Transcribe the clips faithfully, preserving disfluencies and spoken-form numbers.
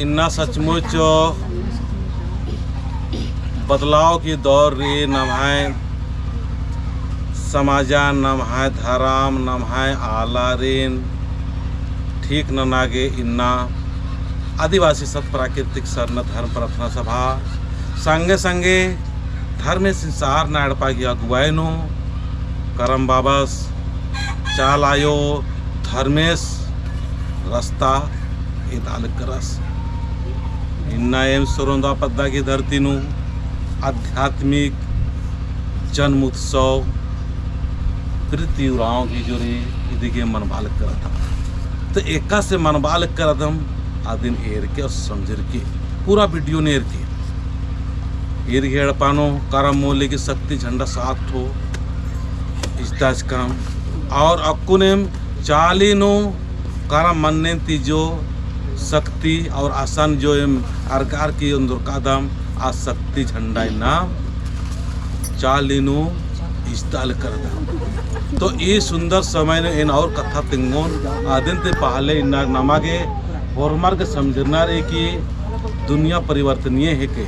इन्ना सचमुच बदलाव की दौर रई। नम्है समाजन, नम्है धरम, नम्है आलारिन ठीक नना गे इन्ना आदिवासी सत प्राकृतिक सरना धर्म प्रार्थना सभा संगे संगे धर्मेसिन सरना एड़पा की अगुवाई नू करम बाबस चाला आयो धर्मेस रस्ता एदा लगदस। इन्ना एम सरोंदा पद्दा की धरती नू आध्यात्मिक जन्म उत्सव प्रीति उराँव की जो रई इदी गे मनबआ लगदम। तो एकासे मनबआ लगदम अदिन एरके और समझरके पूरा video ने एरके ईर गे एड़पा नू करम मूली की शक्ति झंडा सात ठो इजताचकम। और अक्कुन एम चाली नू करम मन्नेन ती जो शक्ति और असन जो एम अरगार की ओन्दरकादम आ शक्ति झंडा इन्ना चाली नू इजता लगदम। तो ई सुंदर समय नू एन और कत्था तेंगोन अदिन ती पहले इन्ना नमा गे होरमर गे समझरना रई कि दुनिया परिवर्तनीय हेके,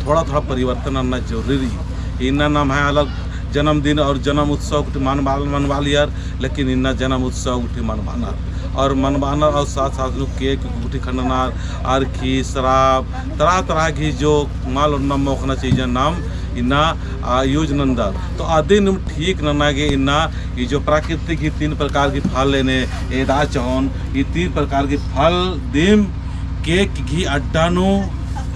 थोड़ा थोड़ा परिवर्तन नन्ना जरूरी रई। इन्ना नम्है अलग जन्मदिन और जन्म उत्सव गुट्ठी मनबआ, मनबआ लगियर, लेकिन इन्ना जन्म उत्सव गुट्ठी मनबअनर और मनबअनर और साथ साथ नू cake गुट्ठी खंडनर, अरखी, शराब, तरह तरह की जो माल और नम मोख़ना चीजन नाम इन्ना, आ, use नन्दर। तो अदिन ठीक नना गे इन्ना ई जो प्राकृतिक ही तीन प्रकार की फल एन एदा चहोन, ई तीन प्रकार की फल दिम cake की अड्डा नू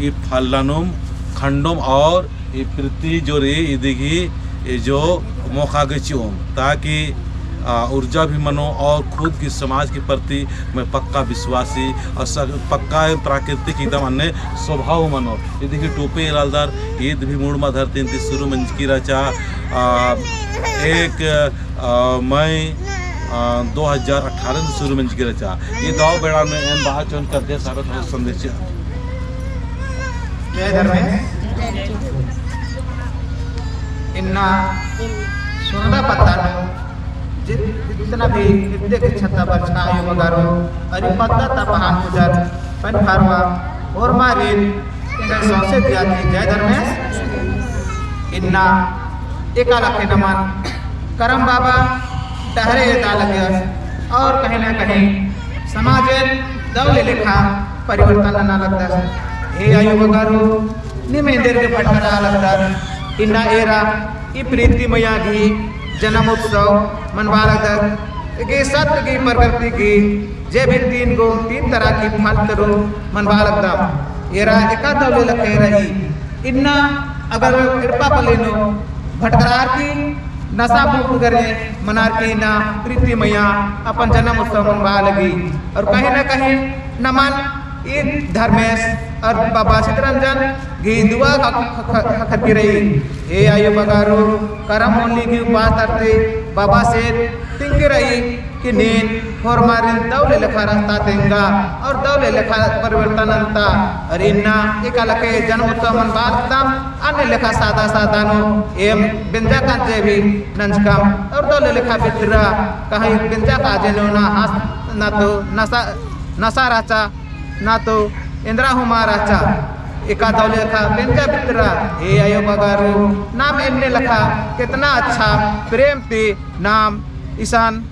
ई फलनुम खंडुम और ई प्रीति जो रई इदी गही ई जो मोख़ा गे चिओम, ताकि, आ, ऊर्जा भी मनो और खुद की समाज के प्रति मैं पक्का विश्वासी और स-, पक्का प्राकृतिक एकदम अन्ने स्वभाव मनो। इदी गही टोपी एरालदर ईद भी मुड़मा धरती ती शुरू मंजकी रहचा, आ, एक अ, मई, अ, दो हजार अठारह नू शुरू मंजकी रहचा। ई दव बेड़ा में एन बआ चोन करते सारा थोड़ा संदेश चिआ। जय धर्मेश। इन्ना सुरदा पत्ता नू जित-, जितना भी इद्दे के छत्ता बरचका आयो बगारो, अरी पत्ता ता पहान पुजर, पन फरवा, ओर मारिन, एंग्है सौंसे दिया थी जय धर्मेस। इन्ना एका लखे नमन करम बाबा डहरे एदा लगियस और कहीं ना कहीं समाजेन दव ले लेखा परिवर्तन नना लगदस। हे आयो बगारो, नीम एन्देर गे भटकरआ लगदर। इन्ना एरा ई प्रीति मया गही जन्म उत्सव मनबआ लगदर। एके सत्य गही प्रकृति गही जे भी तीन गो, तीन तरह की फल तरू मनबआ लगदम। एरा एका दव ले लखे रई। इन्ना अगर एड़पा पल्ली नू भटकरार की नशा मुक्त करे मनार की इन्ना प्रीति मया अपन जन्म उत्सव मनबआ लगी। और कहीं ना कहीं नमन ई धर्मेस और बाबा चितरंजन गही दुआ ख-, ख-, ख-, खखरकी रई। हे आयो बगारो, करम मूली गही उपास तरती बाबासिन तिंकी रई कि नीन होरमारिन दव ले लेखा रस्ता तेंगा और दव ले लेखा परिवर्तन नन्ता। और इन्ना एका लखे जन्म उत्सव मनबआ लगदम, अन्ने लेखा सादा सादा नू एम बेंजा कांचे भी नंजकम और दव ले लेखा बितरा कहीं बेंजा काजे नू ना हंस ना तो नशा, नशा रहचा ना तो एन्दरा हूँ मा रहचा, एका दव ले लेखा बेंजा बितरा। हे आयो बगारो, नाम एन्ने लेखा केतना अच्छा प्रेम ती नाम इसन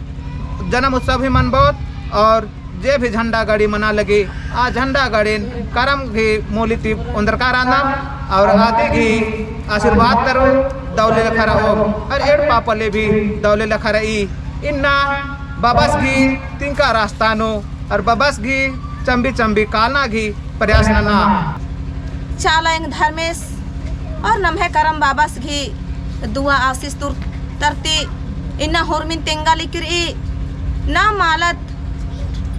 जन्म उत्सव भी मनबओत और जे भी झंडा गड़ी मना लगी, आ झंडा गड़िन करम गही मूली ती ओन्दरका रअदम और आदि गही आशीर्वाद तरू दव ले लेखा रओम और एड़पा पल्ली भी दव ले लेखा रई। इन्ना बाबस गही तिंका रस्ता नू और बाबस गही चम्बी चम्बी कालना गही प्रयास नना। चाला आयंग धर्मेस और नम्है करम बाबस गही दुआ आशीष तुर तरती इन्ना होरमिन तेंगा लिकिर ई ना मालत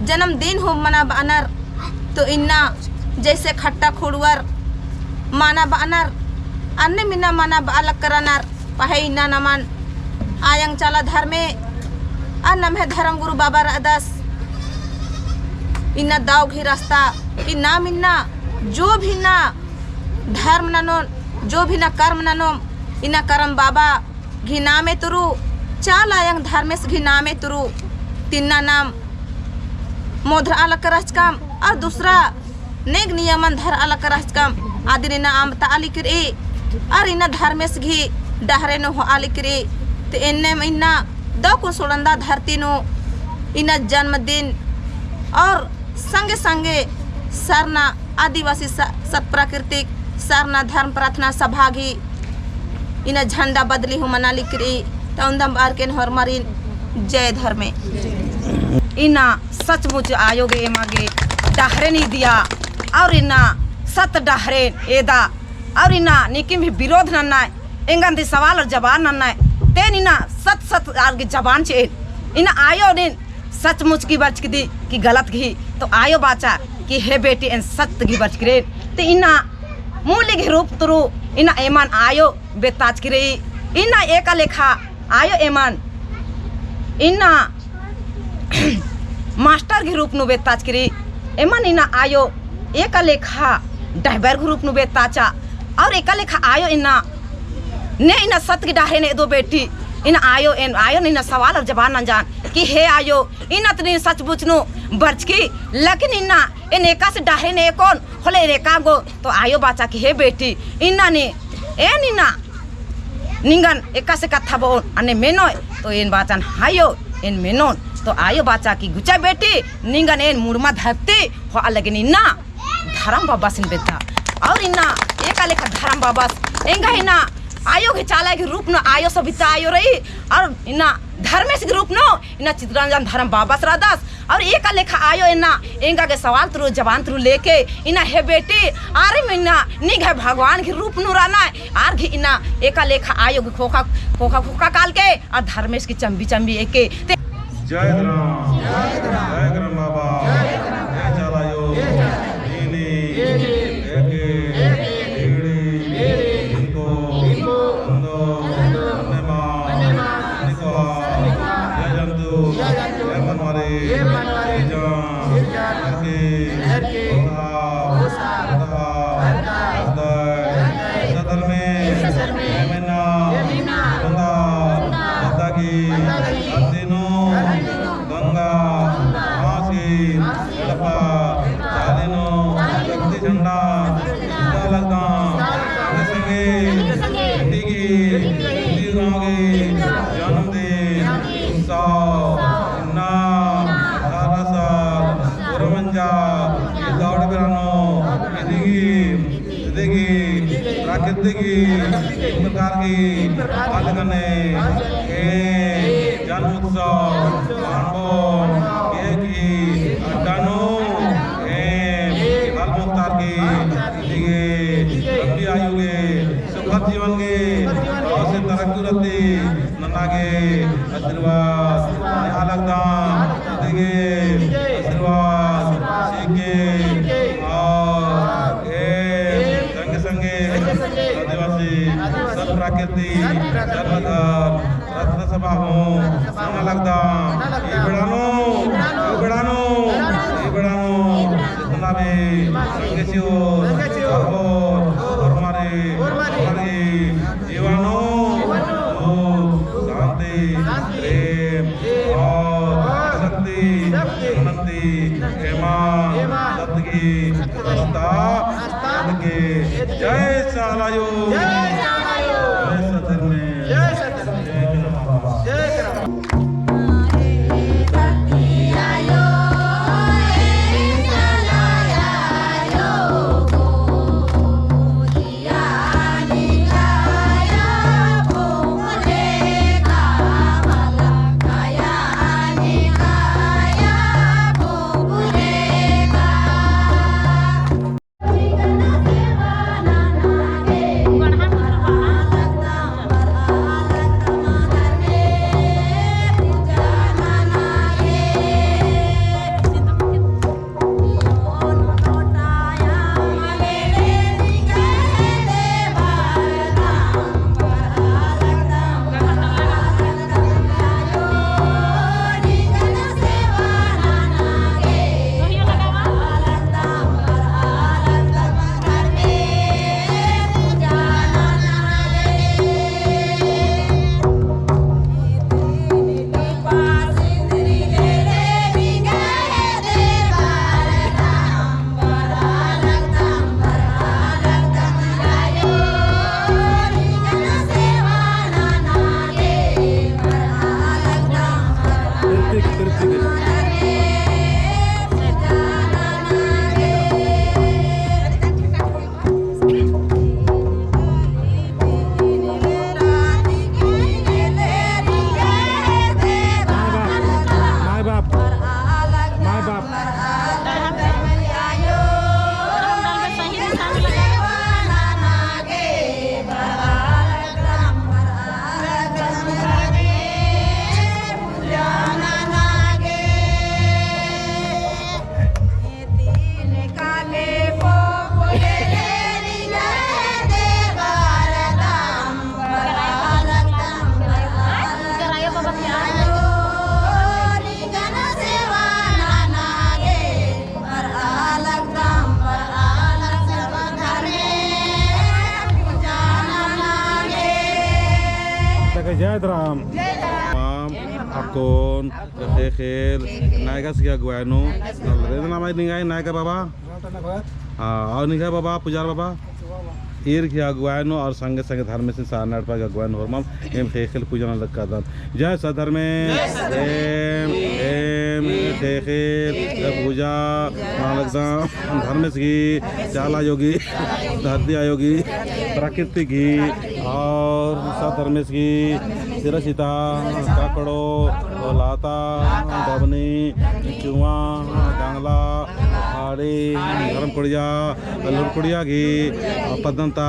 जन्मदिन हूँ मना बअनर तो इन्ना जैसे खट्टा खुड़वर मना बअनर अन्ने मिन्ना मना बआ लक्करनर। पहें इन्ना नमन आयंग चाला धर्मे, आ नम्है धर्म गुरु बाबा रअदस, इन्ना दव गही रस्ता, कि नाम इन्ना जो भी ना धर्म ननोन, जो भी ना कर्म ननोम, इन्ना करम बाबा गही नामे तुरु, चाला आयंग धर्मेस गही नामे तुरु, तिन्ना नाम मोधरआ लक्करचकम, और दूसरा नेग नियमन धरआ लक्का रहचकम, अदिन इन्ना अम्बतआ लगी रई, अउर इन्ना धर्मेस गही डहरे नू होआ लगी रई। ते एन्नेम इन्ना दौ कुन सोड़न्दा धरती नू इन्ना जन्मदिन अउर संगे संगे सरना आदिवासी स-, सत प्राकृतिक सरना धर्म प्रार्थना सभा गही इन्ना झंडा बदली हूँ मना लगी रई। त उन्दम बअर की एन होरमारिन जय धर्मे। इन्ना सचमुच आयो गे एमा गे डहरेन इदिया, अउर इन्ना सत डहरेन एदा, अउर इन्ना नीकिम भी विरोध नन्ना, एंगन ती सवाल अउर जबान नन्ना, तेन इन्ना सत सत आर गे जबान चिएन। इन्ना आयो नीन सचमुच गही बरचकी दी कि गलत गही, तो आयो बाचा कि हे बेटी एन सत गही बरचकी रएन। ते इन्ना मूली गही रूप तुरु इन्ना एमन आयो बेताचकी रई। इन्ना एका लेखा आयो एमन इन्ना मास्टर गही रूप नू बेताचकी रई। एमन इन्ना आयो एका लेखा डहबर गही रूप नू बेताचा, अउर एका लेखा आयो इन्ना ने इन्ना सत गही डहरेन एदो बेटी, इन्ना आयो एन आयो ने इन्ना सवाल अउर जबान नंजान कि हे आयो, इन्ना तो नीन सचमुच नू बरचकी, लेकिन इन्ना एन एकासे डहरेन एकोन, होले एन एका गो, तो आयो बाचा कि हे बेटी, इन्ना ने, एन इन्ना निंगन एकासे कत्था बओन, अन्ने मेनोय, तो एन बाचन हायो, एन मेनोन, तो आयो बाचा कि गुचा बेटी, निंगन एन मुड़मा धरती होआ लगेन इन्ना धरम बाबासिन बेद्दा। अउर इन्ना एका लेखा धरम बाबास एंगा इन्ना आयो गही चाला गही रूप नू आयो सबिता आयो रई, अउर इन्ना धर्मेस गही रूप नू इन्ना चितरंजन धरम बाबास रअदस। अउर एका लेखा आयो इन्ना एंगा गे सवाल तुरु जबान तुरु लेके इन्ना हे बेटी, आरिम इन्ना निंग्है भगवान गही रूप नू रअना, आर गही इन्ना एका लेखा आयो गही खोखा, खोखा, खोखा कालके, अउर धर्मेस गही चम्बी, चम्बी एके। ते जय धरम, जय धरम बाबा, जय चाला आयो, नीनी, एके, बीड़ी, इनको, अंदो, अन्नेमा, निकोहा, जय जंतु, जय मनवारी, जय मनवारी, जय जंतु, नरकी, नरकी, ओसा, ओसा, ओसा, ओसा, सदर में, सदर में, एमेना, एमेना, बंदा, बंदा, बंदा की, बंदा की, अदिनो, अदिनो, गंगा, गंगा, मासी, मासी, एड़पा, चाली नू, चाली नू, शक्ति झंडा, शक्ति झंडा, इजता लगदम, इजता लगदम, संगे संगे, संगे संगे, इदिगी, इदिगी, इदिगी, जन्मदिन, जन्मदिन, उत्सव, उत्सव, इन्ना, इन्ना, दरा साल, दरा साल, उर्मंजा, उर्मंजा, इदौड़ बेरानो, इदिगी, इदिगी, प्राकृतिक प्रकार की पालन करने, ए, जन्म उत्सव, मानबोन, केकी, अड्डा नू, ए, बाल मुख्तार की, इदिगे, लंबी आयु गे, सुखद जीवन गे, और से तरक्की उन्नति, नना गे आशीर्वाद नेआ लगदम, इदिगे आशीर्वाद चिके, और ए संगे संगे आदिवासी सत प्राकृति धर्म धर्म प्रार्थना सभा हूँ नना लगदम। ई बेड़ा नू, ई बेड़ा नू, ई बेड़ा नू जितना भी संगे चिओ, और हमारे, हमारे जीवन नू सुख, शांति, प्रेम और शक्ति, उन्नति, एमा सतगी रस्ता के। जय चाला आयो। जय चाला आयो। जय सत धर्मे। जय सत धर्मे। जय धर्मे। जय धर्मे। राम। माम, अक्कुन, ख़ेख़ेल, नायगस गही अगुवाई नू, नलरे नाम निंग्है नायगा बाबा। हाँ, और निंग्है बाबा, पुजार बाबा। ईर गही अगुवाई नू और संगे संगे धर्मेसिन सारना एड़पा गही अगुवाई नू होरमम एम ख़ेख़ेल पूजा नना लगदम। जय सत धर्मेस। एम, एम ख़ेख़ेल पूजा नना लगदम। धर्मेस गही, चाला आयो गही, धरती आयो गही, प्रकृति गही और सत धर्मेस गही सिरा सिता, ककड़ो, लाता, दबनी, चुआ, गंगला, हाड़ी, धर्म कुड़िया, लुर कुड़िया गही, पद्दंता,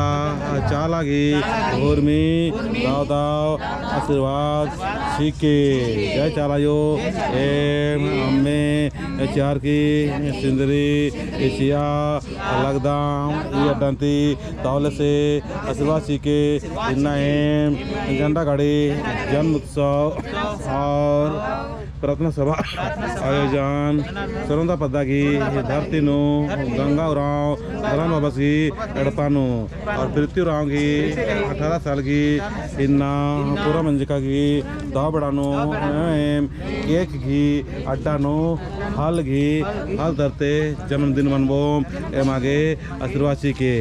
चाला गही, उर्मी, दव दव, आशीर्वाद चिके। जय चाला आयो, एम, अम्मे, चिअर की, सिंदरी, चिआ, लगदम, ई अड्डा ती, तौले से, आशीर्वाद चिके, इन्ना एम, झंडा गाड़ी, जन्म उत्सव और प्रार्थना सभा आयोजन, सरोंदा पद्दा गही धरती नू, गंगा उराँव, धरम बाबस गही एड़पा नू, और प्रीति उराँव गही अठारह साल गही इन्ना पूरा मंजका गही दव बेड़ा नू, एम, केक गही अड्डा नू, फल गही, फल धरते जन्मदिन मनबोम, एमा गे आशीर्वाद चिके।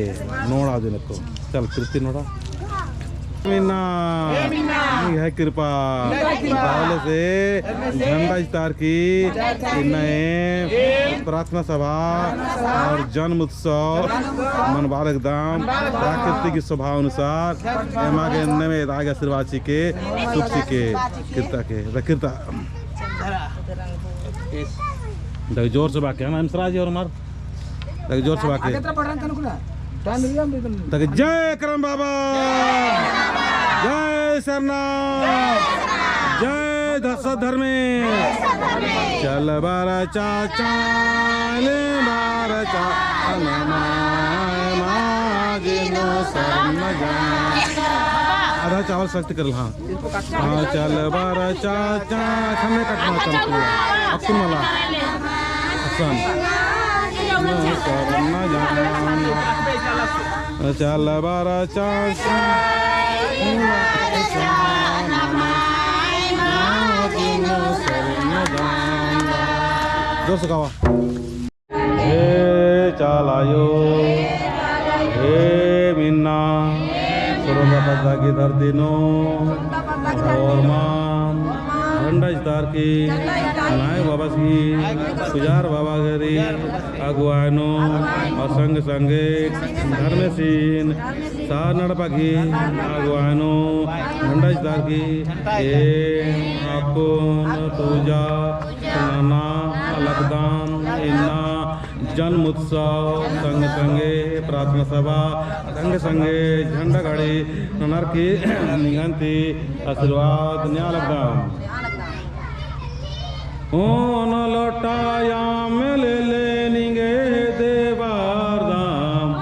नोड़ा दिन को। चल, प्रीति नोड़ा। मिन्ना। निंग्है कृपा। पहले से झंडा इस्तार की, इन्ना एम प्रार्थना सभा और जन्म उत्सव मनबार एकदम प्राकृतिक स्वभाव अनुसार एमा गे एन्ने में आगे आशीर्वाद चिके, सुख चिके, कृता के, कृता। देख जोर से बाके, है ना, हम सराज और मार। देख जोर से बाके। आगे तरफ बढ़ रहे हैं, तनुकुला। टाइम मिल गया, हम एकदम। देख, जय करम बाबा। जय सरना। जय दस धर्मे। चल बारा चाचा, ले बारा चाचा, नमाय माजिनो सरना जा। आधा चावल सख्त कर ला। हाँ, चल बारा चाचा, खन्ने कटना चल तू। अक्कुन मला। असन। चल बारा चाचा। जोर से गावा। हे चाला आयो, हे मिन्ना, सरोंदा पद्दा गही धरती नू, होरमम, झंडा इस्तार की, नायक बाबस गही, पुजार बाबा गही, अगुवाई नू, और संग संगे, धर्मेसिन, सारना एड़पा गही, अगुवाई नू, झंडा इस्तार की, ए, अक्कुन, पूजा, नना लगदम इन्ना जन्म उत्सव संग संगे प्रार्थना सभा संग संगे झंडा गाड़ी ननर की निंगन ती आशीर्वाद नेआ लगदम। ओन लोटा याम लेले निंगे देवार दाम।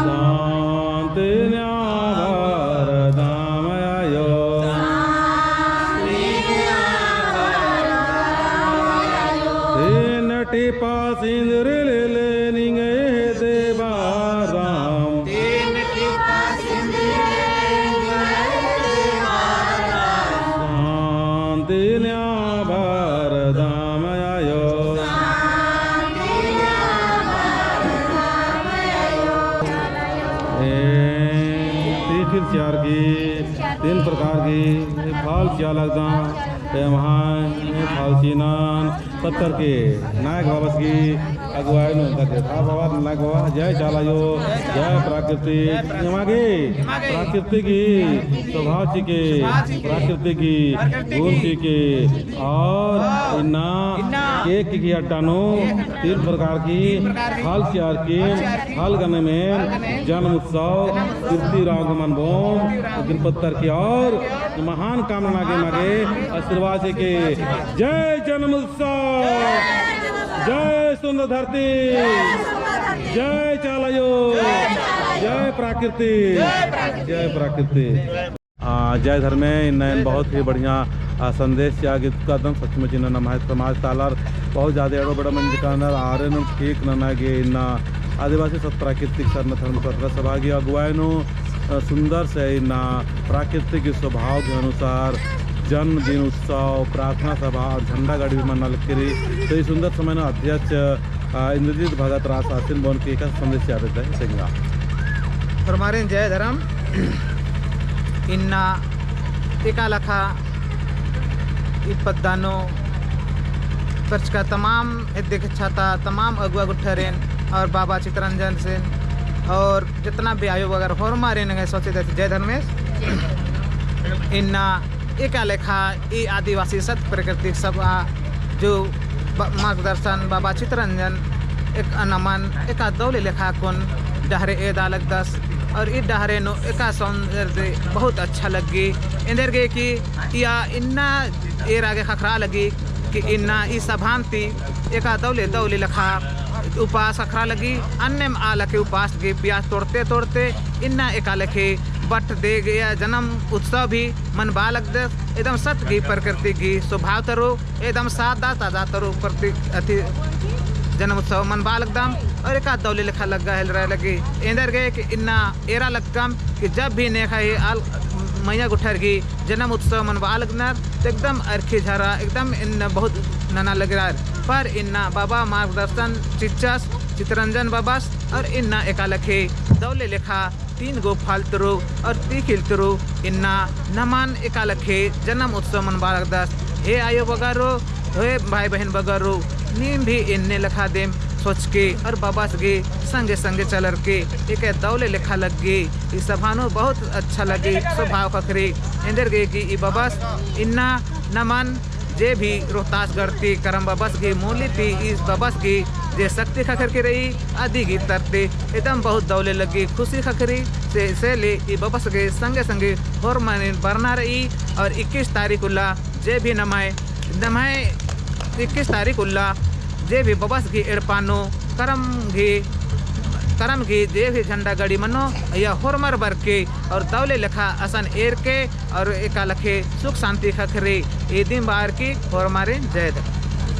शांति न्या भर दाम आयो। तीन टिपा सिंदूर लेले निंगे देवार दाम। शांति न्या भर दाम आयो। ए, ती फिर चार की, तीन प्रकार की फल चिआ लगदम, ए, वहाँ फल चिअनन, पत्तर के नायक बाबस गही अगुवाई नू तके। हाँ बाबा, नायक बाबा, जय चाला आयो, जय प्राकृतिक, एमा गे प्राकृतिक गही स्वभाव चिके, प्राकृतिक गही गुण चिके, और इन्ना केक गही अड्डा नू तीन प्रकार की फल चिअर की, फल गने में जन्म उत्सव, कीर्ति राव गमन बोम, दिन पत्तर की और महान काम नना गे मागे आशीर्वाद चिके। जय जन्म उत्सव, जय सुंदर धरती, जय चाला आयो, जय प्राकृति, जय प्राकृति। आ, जय धर्मे, इन्ना एन बहुत ही बढ़िया, आ, संदेश चिआ गे तुकादन। सचमुच इन्ना नम्है समाज ता आलर बहुत ज्यादा एड़ो बेड़ो मंजका रअनर, आर एन ठीक नना गे इन्ना, आदिवासी सत प्राकृतिक सरना धर्म प्रार्थना सभा की अगुवाई नू, अ, सुंदर से इन्ना प्राकृतिक स्वभाव के अनुसार जन्मदिन उत्सव, प्रार्थना सभा और झंडा गाड़ी भी मन्ना लगी रई। तो ई सुंदर समय नू अध्यक्ष, अ, इंद्रजीत भगत रअस, आसिन बओन की एका संदेश चिआ बेद्दय तेंगा। होरमारिन जय धर्म। इन्ना एका लेखा ई पद्दा नू बरचका तमाम एद्दे ख़ेच्छा ता तमाम अगुवा गुट्ठरेन और बाबा चितरंजन सेन और जितना भी आयो बगर होरमारिन गे सोचे देत जय धर्मेस। इन्ना एका लेखा ई आदिवासी सत प्राकृतिक सभा जो ब-, मार्गदर्शन बाबा चितरंजन एक अनमन एका दौले लेखा कुन डहरे एदा लगदस और ई डहरे नू एका सौंदर्य बहुत अच्छा लग्गी। एन्देरगे कि इया इन्ना एरा गे ख़क्खरा लग्गी कि इन्ना ई सभान ती एका दौले दौले लेखा उपास ख़क्खरा लग्गी। अन्नेम आ लेखे उपास गे पियास तोड़ते तोड़ते इन्ना एका लेखे बट दे गया जन्म उत्सव भी मनबआ लगदस। एकदम सत गही प्रकृति गही स्वभाव तरो एकदम सादा ताजा तरो प्रति अथि जन्म उत्सव मनबआ लगदम और एका दौले लेखा लग्गा हेलरा लग्गी। एन्देरगे कि इन्ना एरा लक्कम कि जब भी नेखा ही आल मइय्याँ गुट्ठर गही जन्म उत्सव मनबआ लगनर, तो एकदम अरखी झरा, एकदम इन्ना बहुत नना लगनर। पर इन्ना बाबा मार्गदर्शन चिच्चस, चितरंजन बाबस, और इन्ना एका लेखे दौले लेखा तीन गो फल तरो और तीखिल तरो इन्ना नमन एका लेखे जन्म उत्सव मनबआ लगदस। हे आयो बगरो, हे भाई बहिन बगरो, नीम भी इन्ने लेखा देम सोचके और बाबस गही संगे संगे चलरके एका दौले लेखा लग्गी। ई सभा नू बहुत अच्छा लग्गी, स्वभाव ख़क्खरी। एन्देरगे कि ई बाबस इन्ना नमन जे भी रोहतासगढ़ ती करम बाबस गही मूली ती ई बाबस गही जे शक्ति ख़क्खरकी रई, अदी गही तरती एकदम बहुत दौले लग्गी, खुशी ख़क्खरी। से, से ले ई बाबस गही संगे संगे होरमारिन बरना रई और इक्कीस तारीख उल्ला जे भी नम्है, नम्है इक्कीस तारीख उल्ला जे भी बाबस गही एड़पा नू करम गही, करम गही जे भी झंडा गड़ी मनो, या होरमर बरके और दौले लेखा असन एरके और एका लेखे सुख शांति ख़क्खरी। इदिम बअर की होरमारिन जय धर्म।